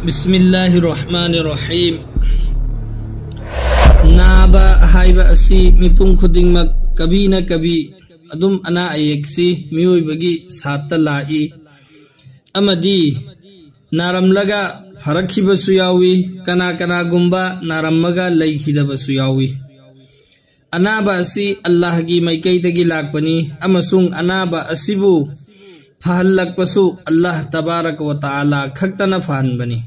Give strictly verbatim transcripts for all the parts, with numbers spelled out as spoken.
ꯕꯤꯁꯃꯤꯜꯂꯥꯍꯤꯔ ꯔꯍꯃꯥꯅꯤꯔ ꯔꯍꯤꯝ꯫ ꯅꯥꯕ ꯍꯥꯏꯕ ꯑꯁꯤ ꯃꯤꯄꯨꯝ ꯈꯨꯗꯤꯡꯃꯛ, ꯀꯕꯤꯅ ꯀꯕꯤ, ꯑꯗꯨꯝ ꯑꯅꯥ ꯑꯌꯦꯛꯁꯤ ꯃꯤꯑꯣꯏꯕꯒꯤ ꯁꯥꯠꯇ ꯂꯥꯛꯏ꯫ ꯑꯃꯗꯤ ꯅꯥꯔꯝꯂꯒ ꯐꯔꯛꯈꯤꯕꯁꯨ ꯌꯥꯎꯏ, ꯀꯅꯥ ꯀꯅꯥꯒꯨꯝꯕ ꯅꯥꯔꯝꯃꯒ ꯂꯩꯈꯤꯗꯕꯁꯨ ꯌꯥꯎꯏ꯫ ꯑꯅꯥꯕ ꯑꯁꯤ ꯑꯜꯂꯥꯍꯒꯤ ꯃꯥꯏꯀꯩꯗꯒꯤ ꯂꯥꯛꯄꯅꯤ, ꯑꯃꯁꯨꯡ ꯑꯅꯥꯕ ꯑꯁꯤꯕꯨ ꯐꯍꯜꯂꯛꯄꯁꯨ ꯑꯜꯂꯥꯍ ꯇꯕꯥꯔꯛ ꯋ ꯇꯥꯂꯥ ꯈꯛꯇꯅ ꯐꯍꯟꯕꯅꯤ꯫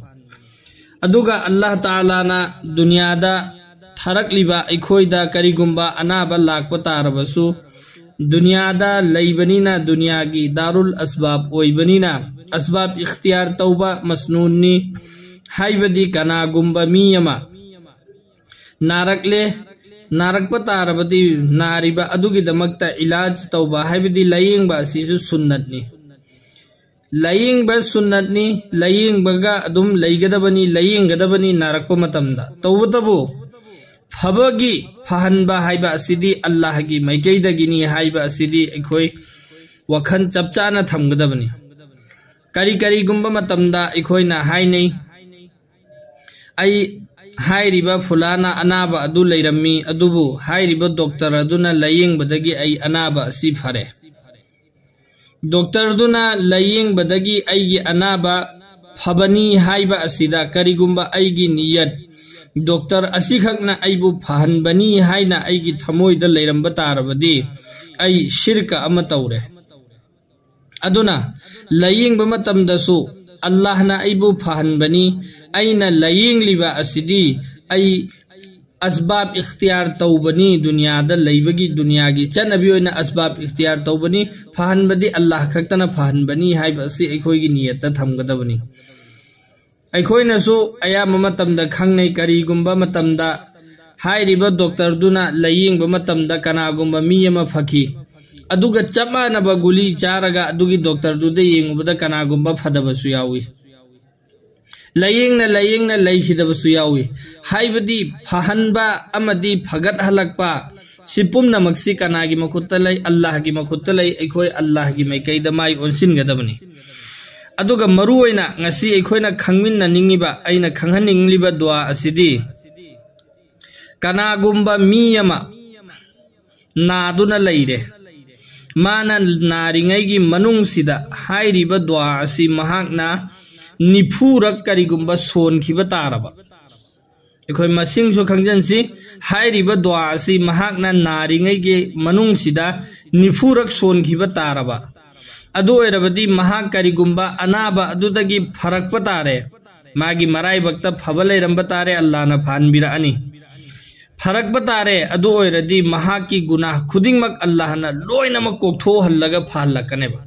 ꯑꯗꯨꯒ ꯑꯜꯂꯥꯍ ꯇꯥꯂꯥꯅ ꯗꯨꯅꯤꯌꯥꯗ ꯊꯥꯔꯛꯂꯤꯕ ꯑꯩꯈꯣꯏꯗ ꯀꯔꯤꯒꯨꯝꯕ ꯑꯅꯥꯕ ꯂꯥꯛꯄ ꯇꯥꯔꯕꯁꯨ, ꯗꯨꯅꯤꯌꯥꯗ ꯂꯩꯕꯅꯤꯅ, ꯗꯨꯅꯤꯌꯥꯒꯤ ꯗꯥꯔꯨꯜ ꯑꯁꯕꯥꯕ ꯑꯣꯏꯕꯅꯤꯅ, ꯑꯁꯕꯥꯕ ꯏꯈꯇꯤꯌꯥꯔ ꯇꯧꯕ ꯃꯁꯅꯨꯟꯅꯤ꯫ ꯍꯥꯏꯕꯗꯤ ꯀꯅꯥꯒꯨꯝꯕ ꯃꯤ ꯑꯃ ꯅꯥꯔꯛꯂꯦ, ꯅꯥꯔꯛꯄ ꯇꯥꯔꯕꯗꯤ ꯅꯥꯔꯤꯕ ꯑꯗꯨꯒꯤꯗꯃꯛꯇ ꯏꯂꯥꯖ ꯇꯧꯕ, ꯍꯥꯏꯕꯗꯤ ꯂꯥꯌꯦꯡꯕ ꯑꯁꯤꯁꯨ ꯁꯨꯟꯅꯠꯅꯤ꯫ ꯂꯥꯌꯦꯡꯕ ꯁꯨꯟꯅꯠꯅꯤ, ꯂꯥꯌꯦꯡꯕꯒ ꯑꯗꯨꯝ ꯂꯩꯒꯗꯕꯅꯤ, ꯂꯥꯌꯦꯡꯒꯗꯕꯅꯤ ꯅꯥꯔꯛꯄ ꯃꯇꯝꯗ꯫ ꯇꯧꯕꯇꯕꯨ ꯐꯕꯒꯤ, ꯐꯍꯟꯕ ꯍꯥꯏꯕ ꯑꯁꯤꯗꯤ ꯑꯜꯂꯥꯍꯒꯤ ꯃꯥꯏꯀꯩꯗꯒꯤꯅꯤ ꯍꯥꯏꯕ ꯑꯁꯤꯗꯤ ꯑꯩꯈꯣꯏ ꯋꯥꯈꯜ ꯆꯞ ꯆꯥꯅ ꯊꯝꯒꯗꯕꯅꯤ꯫ ꯀꯔꯤ ꯀꯔꯤꯒꯨꯝꯕ ꯃꯇꯝꯗ ꯑꯩꯈꯣꯏꯅ ꯍꯥꯏꯅꯩ, "ꯑꯩ ꯍꯥꯏꯔꯤꯕ ꯐꯨꯂꯥꯅ ꯑꯅꯥꯕ ꯑꯗꯨ ꯂꯩꯔꯝꯃꯤ, ꯑꯗꯨꯕꯨ ꯍꯥꯏꯔꯤꯕ ꯗꯣꯛꯇꯔ ꯑꯗꯨꯅ ꯂꯥꯌꯦꯡꯕꯗꯒꯤ ꯑꯩ ꯑꯅꯥꯕ ꯑꯁꯤ ꯐꯔꯦ"꯫ ꯗꯣꯛꯇꯔꯗꯨꯅ ꯂꯥꯌꯦꯡꯕꯗꯒꯤ ꯑꯩꯒꯤ ꯑꯅꯥꯕ ꯐꯕꯅꯤ ꯍꯥꯏꯕ ꯑꯁꯤꯗ ꯀꯔꯤꯒꯨꯝꯕ ꯑꯩꯒꯤ ꯅꯤꯌꯠ, ꯗꯣꯛꯇꯔ ꯑꯁꯤꯈꯛꯅ ꯑꯩꯕꯨ ꯐꯍꯟꯕꯅꯤ ꯍꯥꯏꯅ ꯑꯩꯒꯤ ꯊꯃꯣꯏꯗ ꯂꯩꯔꯝꯕ ꯇꯥꯔꯕꯗꯤ, ꯑꯩ ꯁꯤꯔꯀ ꯑꯃ ꯇꯧꯔꯦ꯫ ꯑꯗꯨꯅ ꯂꯥꯌꯦꯡꯕ ꯃꯇꯝꯗꯁꯨ ꯑꯜꯂꯥꯍꯅ ꯑꯩꯕꯨ ꯐꯍꯟꯕꯅꯤ, ꯑꯩꯅ ꯂꯥꯌꯦꯡꯂꯤꯕ ꯑꯁꯤꯗꯤ ꯑꯩ ꯑꯁꯕꯥꯕ ꯏꯈꯇꯤꯌꯥꯔ ꯇꯧꯕꯅꯤ, ꯗꯨꯅꯤꯌꯥꯗ ꯂꯩꯕꯒꯤ, ꯗꯨꯅꯤꯌꯥꯒꯤ ꯆꯠꯅꯕꯤ ꯑꯣꯏꯅ ꯑꯁꯕꯥꯕ ꯏꯈꯇꯤꯌꯥꯔ ꯇꯧꯕꯅꯤ, ꯐꯍꯟꯕꯗꯤ ꯑꯜꯂꯥꯍ ꯈꯛꯇꯅ ꯐꯍꯟꯕꯅꯤ ꯍꯥꯏꯕ ꯑꯁꯤ ꯑꯩꯈꯣꯏꯒꯤ ꯅꯤꯌꯠꯇ ꯊꯝꯒꯗꯕꯅꯤ꯫ ꯑꯩꯈꯣꯏꯅꯁꯨ ꯑꯌꯥꯝꯕ ꯃꯇꯝꯗ ꯈꯪꯅꯩ, ꯀꯔꯤꯒꯨꯝꯕ ꯃꯇꯝꯗ ꯍꯥꯏꯔꯤꯕ ꯗꯣꯛꯇꯔꯗꯨꯅ ꯂꯥꯌꯦꯡꯕ ꯃꯇꯝꯗ ꯀꯅꯥꯒꯨꯝꯕ ꯃꯤ ꯑꯃ ꯐꯈꯤ, ꯑꯗꯨꯒ ꯆꯞ ꯃꯥꯟꯅꯕ ꯒꯨꯂꯤ ꯆꯥꯔꯒ ꯑꯗꯨꯒꯤ ꯗꯣꯛꯇꯔꯗꯨꯗ ꯌꯦꯡꯉꯨꯕꯗ ꯀꯅꯥꯒꯨꯝꯕ ꯐꯗꯕꯁꯨ ꯌꯥꯎꯏ꯫ ꯂꯥꯌꯦꯡꯅ ꯂꯥꯌꯦꯡꯅ ꯂꯩꯈꯤꯗꯕꯁꯨ ꯌꯥꯎꯏ꯫ ꯍꯥꯏꯕꯗꯤ ꯐꯍꯟꯕ ꯑꯃꯗꯤ ꯐꯒꯠꯍꯜꯂꯛꯄ ꯁꯤ ꯄꯨꯝꯅꯃꯛꯁꯤ ꯀꯅꯥꯒꯤ ꯃꯈꯨꯠꯇ ꯂꯩ? ꯑꯜꯂꯥꯍꯒꯤ ꯃꯈꯨꯠꯇ ꯂꯩ꯫ ꯑꯩꯈꯣꯏ ꯑꯜꯂꯥꯍꯒꯤ ꯃꯥꯏꯀꯩꯗ ꯃꯥꯏ ꯑꯣꯟꯁꯤꯟꯒꯗꯕꯅꯤ꯫ ꯑꯗꯨꯒ ꯃꯔꯨ ꯑꯣꯏꯅ ꯉꯁꯤ ꯑꯩꯈꯣꯏꯅ ꯈꯪꯃꯤꯟꯅꯅꯤꯡꯉꯤꯕ, ꯑꯩꯅ ꯈꯪꯍꯟꯅꯤꯡꯂꯤꯕ ꯗꯨꯋꯥ ꯑꯁꯤꯗꯤ, ꯀꯅꯥꯒꯨꯝꯕ ꯃꯤ ꯑꯃ ꯅꯥꯗꯨꯅ ꯂꯩꯔꯦ, ꯃꯥꯅ ꯅꯥꯔꯤꯉꯩꯒꯤ ꯃꯅꯨꯡꯁꯤꯗ ꯍꯥꯏꯔꯤꯕ ꯗꯨꯋꯥ ꯑꯁꯤ ꯃꯍꯥꯛꯅ ꯅꯤꯐꯨꯔꯛ ꯀꯔꯤꯒꯨꯝꯕ ꯁꯣꯟꯈꯤꯕ ꯇꯥꯔꯕ, ꯑꯩꯈꯣꯏ ꯃꯁꯤꯡꯁꯨ ꯈꯪꯖꯤꯟꯁꯤ꯫ ꯍꯥꯏꯔꯤꯕ ꯗꯨꯋꯥ ꯑꯁꯤ ꯃꯍꯥꯛꯅ ꯅꯥꯔꯤꯉꯩꯒꯤ ꯃꯅꯨꯡꯁꯤꯗ ꯅꯤꯐꯨꯔꯛ ꯁꯣꯟꯈꯤꯕ ꯇꯥꯔꯕ, ꯑꯗꯨ ꯑꯣꯏꯔꯕꯗꯤ ꯃꯍꯥꯛ ꯀꯔꯤꯒꯨꯝꯕ ꯑꯅꯥꯕ ꯑꯗꯨꯗꯒꯤ ꯐꯔꯛꯄ ꯇꯥꯔꯦ, ꯃꯥꯒꯤ ꯃꯔꯥꯏꯕꯛꯇ ꯐꯕ ꯂꯩꯔꯝꯕ ꯇꯥꯔꯦ, ꯑꯜꯂꯥꯍꯅ ꯐꯍꯟꯕꯤꯔꯛꯑꯅꯤ꯫ ꯐꯔꯛꯄ ꯇꯥꯔꯦ, ꯑꯗꯨ ꯑꯣꯏꯔꯗꯤ ꯃꯍꯥꯛꯀꯤ ꯒꯨꯅꯥꯍ ꯈꯨꯗꯤꯡꯃꯛ ꯑꯜꯂꯥꯍꯅ ꯂꯣꯏꯅꯃꯛ ꯀꯣꯛꯊꯣꯛꯍꯜꯂꯒ ꯐꯍꯜꯂꯛꯀꯅꯦꯕ꯫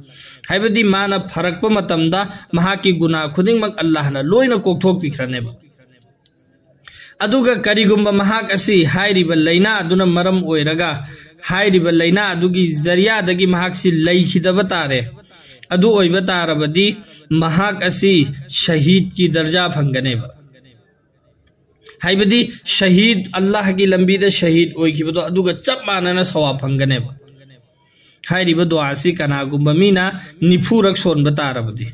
ꯍꯥꯏꯕꯗꯤ ꯃꯥꯅ ꯐꯔꯛꯄ ꯃꯇꯝꯗ ꯃꯍꯥꯛꯀꯤ ꯒꯨꯅꯥꯍ ꯈꯨꯗꯤꯡꯃꯛ ꯑꯜꯂꯥꯍꯅ ꯂꯣꯏꯅ ꯀꯣꯛꯊꯣꯛꯄꯤꯈ꯭ꯔꯅꯦꯕ꯫ ꯑꯗꯨꯒ ꯀꯔꯤꯒꯨꯝꯕ ꯃꯍꯥꯛ ꯑꯁꯤ ꯍꯥꯏꯔꯤꯕ ꯂꯥꯏꯅꯥ ꯑꯗꯨꯅ ꯃꯔꯝ ꯑꯣꯏꯔꯒ ꯍꯥꯏꯔꯤꯕ ꯂꯥꯏꯅꯥ ꯑꯗꯨꯒꯤ ꯖꯔꯤꯌꯥꯗꯒꯤ ꯃꯍꯥꯛꯁꯤ ꯂꯩꯈꯤꯗꯕ ꯇꯥꯔꯦ, ꯑꯗꯨ ꯑꯣꯏꯕ ꯇꯥꯔꯕꯗꯤ ꯃꯍꯥꯛ ꯑꯁꯤ ꯁꯍꯤꯗꯀꯤ ꯗꯔꯖꯥ ꯐꯪꯒꯅꯦꯕ꯫ ꯍꯥꯏꯕꯗꯤ ꯁꯍꯤꯗ, ꯑꯜꯂꯥꯍꯒꯤ ꯂꯝꯕꯤꯗ ꯁꯍꯤꯗ ꯑꯣꯏꯈꯤꯕꯗꯣ ꯑꯗꯨꯒ ꯆꯞ ꯃꯥꯟꯅꯅ ꯁꯋꯥꯕ ꯐꯪꯒꯅꯦꯕ꯫ ꯍꯥꯏꯔꯤꯕ ꯗꯨꯋꯥ ꯑꯁꯤ ꯀꯅꯥꯒꯨꯝꯕ ꯃꯤꯅ ꯅꯤꯐꯨꯔꯛ ꯁꯣꯟꯕ ꯇꯥꯔꯕꯗꯤ꯫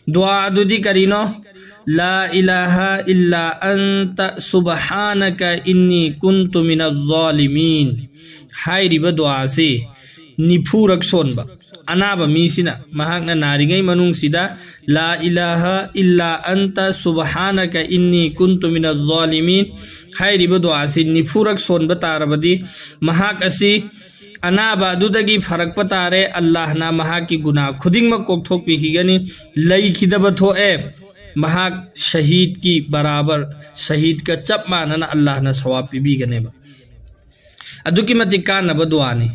ꯗꯨꯋꯥ ꯑꯗꯨꯗꯤ ꯀꯔꯤꯅꯣ? لا إله إلا أنت سبحانك إني كنت من الظالمين ꯍꯥꯏꯔꯤꯕ ꯗꯨꯋꯥ ꯑꯁꯤ ꯅꯤꯐꯨꯔꯛ ꯁꯣꯟꯕ꯫ ꯑꯅꯥꯕ ꯃꯤꯁꯤꯅ ꯃꯍꯥꯛꯅ ꯅꯥꯔꯤꯉꯩ ꯃꯅꯨꯡꯁꯤꯗ لا إله إلا أنت سبحانك إني كنت من الظالمين ꯍꯥꯏꯔꯤꯕ ꯗꯨꯋꯥ ꯑꯁꯤ ꯅꯤꯐꯨꯔꯛ ꯁꯣꯟꯕ ꯇꯥꯔꯕꯗꯤ ꯃꯍꯥꯛ ꯑꯁꯤ ꯑꯅꯥꯕ ꯑꯗꯨꯗꯒꯤ ꯐꯔꯛꯄ ꯇꯥꯔꯦ, ꯑꯜꯂꯥꯍꯅ ꯃꯍꯥꯛꯀꯤ ꯒꯨꯅꯥꯍ ꯈꯨꯗꯤꯡꯃꯛ ꯀꯣꯛꯊꯣꯛꯄꯤꯈꯤꯒꯅꯤ, ꯂꯩꯈꯤꯗꯕ ꯊꯣꯛꯑꯦ, ꯃꯍꯥꯛ ꯁꯍꯤꯗꯀꯤ ꯕꯔꯥꯕꯔ, ꯁꯍꯤꯗꯀ ꯆꯞ ꯃꯥꯟꯅꯅ ꯑꯜꯂꯥꯍꯅ ꯁꯋꯥꯕ ꯄꯤꯕꯤꯒꯅꯦꯕ꯫ ꯑꯗꯨꯛꯀꯤ ꯃꯇꯤꯛ ꯀꯥꯟꯅꯕ ꯗꯨꯋꯥꯅꯤ꯫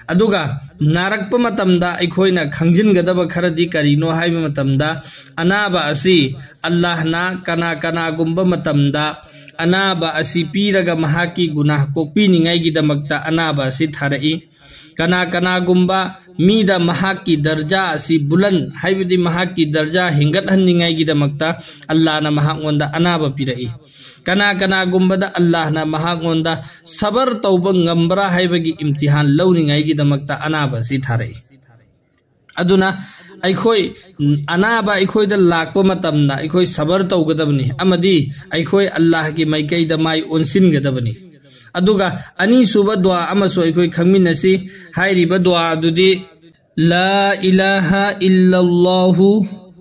ꯑꯗꯨꯒ ꯅꯥꯔꯛꯄ ꯃꯇꯝꯗ ꯑꯩꯈꯣꯏꯅ ꯈꯪꯖꯤꯟꯒꯗꯕ ꯈꯔꯗꯤ ꯀꯔꯤꯅꯣ ꯍꯥꯏꯕ ꯃꯇꯝꯗ, ꯑꯅꯥꯕ ꯑꯁꯤ ꯑꯜꯂꯥꯍꯅ ꯀꯅꯥ ꯀꯅꯥꯒꯨꯝꯕ ꯃꯇꯝꯗ ꯑꯅꯥꯕ ꯑꯁꯤ ꯄꯤꯔꯒ ꯃꯍꯥꯛꯀꯤ ꯒꯨꯅꯥꯍ ꯀꯣꯛꯄꯤꯅꯤꯡꯉꯥꯏꯒꯤꯗꯃꯛꯇ ꯑꯅꯥꯕ ꯑꯁꯤ ꯊꯥꯔꯛꯏ꯫ ꯀꯅꯥ ꯀꯅꯥꯒꯨꯝꯕ ꯃꯤꯗ ꯃꯍꯥꯛꯀꯤ ꯗꯔꯖꯥ ꯑꯁꯤ ꯕꯨꯂꯟ, ꯍꯥꯏꯕꯗꯤ ꯃꯍꯥꯛꯀꯤ ꯗꯔꯖꯥ ꯍꯦꯟꯒꯠꯍꯟꯅꯤꯡꯉꯥꯏꯒꯤꯗꯃꯛꯇ ꯑꯜꯂꯥꯍꯅ ꯃꯍꯥꯛꯉꯣꯟꯗ ꯑꯅꯥꯕ ꯄꯤꯔꯛꯏ꯫ ꯀꯅꯥ ꯀꯅꯥꯒꯨꯝꯕꯗ ꯑꯜꯂꯥꯍꯅ ꯃꯍꯥꯛꯉꯣꯟꯗ ꯁꯕꯔ ꯇꯧꯕ ꯉꯝꯕ꯭ꯔꯥ ꯍꯥꯏꯕꯒꯤ ꯏꯝꯇꯤꯍꯥꯟ ꯂꯧꯅꯤꯡꯉꯥꯏꯒꯤꯗꯃꯛꯇ ꯑꯅꯥꯕ ꯑꯁꯤ ꯊꯥꯔꯛꯏ꯫ ꯑꯗꯨꯅ ꯑꯩꯈꯣꯏ ꯑꯅꯥꯕ ꯑꯩꯈꯣꯏꯗ ꯂꯥꯛꯄ ꯃꯇꯝꯗ ꯑꯩꯈꯣꯏ ꯁꯕꯔ ꯇꯧꯒꯗꯕꯅꯤ ꯑꯃꯗꯤ ꯑꯩꯈꯣꯏ ꯑꯜꯂꯥꯍꯒꯤ ꯃꯥꯏꯀꯩꯗ ꯃꯥꯏ ꯑꯣꯟꯁꯤꯟꯒꯗꯕꯅꯤ꯫ ꯑꯗꯨꯒ ꯑꯅꯤꯁꯨꯕ ꯗꯨꯋꯥ ꯑꯃꯁꯨ ꯑꯩꯈꯣꯏ ꯈꯪꯃꯤꯟꯅꯁꯤ꯫ ꯍꯥꯏꯔꯤꯕ ꯗꯨꯋꯥ ꯑꯗꯨꯗꯤ, لا إله إلا الله،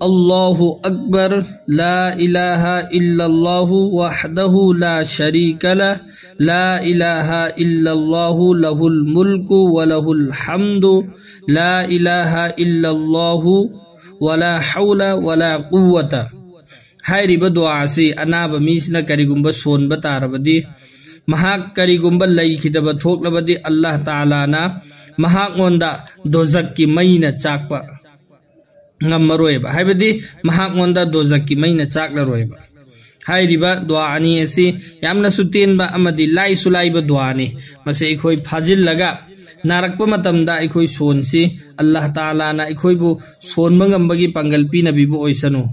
الله أكبر، لا إله إلا الله وحده لا شريك له، لا إله إلا الله له الملك وله الحمد، لا إله إلا الله ولا حول ولا قوة. ꯍꯥꯏꯔꯤꯕ ꯗꯨꯋꯥ ꯑꯁꯤ ꯑꯅꯥꯕ ꯃꯤꯁꯤꯅ ꯀꯔꯤꯒꯨꯝꯕ ꯁꯣꯟꯕ ꯇꯥꯔꯕꯗꯤ, ꯃꯍꯥꯛ ꯀꯔꯤꯒꯨꯝꯕ ꯂꯩꯈꯤꯗꯕ ꯊꯣꯛꯂꯕꯗꯤ, ꯑꯜꯂꯥꯍ ꯇꯥꯂꯥꯅ ꯃꯍꯥꯛꯉꯣꯟꯗ ꯗꯣꯖꯛꯀꯤ ꯃꯩꯅ ꯆꯥꯛꯄ ꯉꯝꯃꯔꯣꯏꯕ, ꯍꯥꯏꯕꯗꯤ ꯃꯍꯥꯛꯉꯣꯟꯗ ꯗꯣꯖꯛꯀꯤ ꯃꯩꯅ ꯆꯥꯛꯂꯔꯣꯏꯕ꯫ ꯍꯥꯏꯔꯤꯕ ꯗꯨꯋꯥ ꯑꯅꯤ ꯑꯁꯤ ꯌꯥꯝꯅꯁꯨ ꯇꯦꯟꯕ ꯑꯃꯗꯤ ꯂꯥꯏꯁꯨ ꯂꯥꯏꯕ ꯗꯨꯋꯥꯅꯤ꯫ ꯃꯁꯤ ꯑꯩꯈꯣꯏ ꯐꯥꯖꯤꯜꯂꯒ ꯅꯥꯔꯛꯄ ꯃꯇꯝꯗ ꯑꯩꯈꯣꯏ ꯁꯣꯟꯁꯤ꯫ ꯑꯜꯂꯥꯍ ꯇꯥꯂꯥꯅ ꯑꯩꯈꯣꯏꯕꯨ ꯁꯣꯟꯕ ꯉꯝꯕꯒꯤ ꯄꯥꯡꯒꯜ ꯄꯤꯅꯕꯤꯕ ꯑꯣꯏꯁꯅꯨ꯫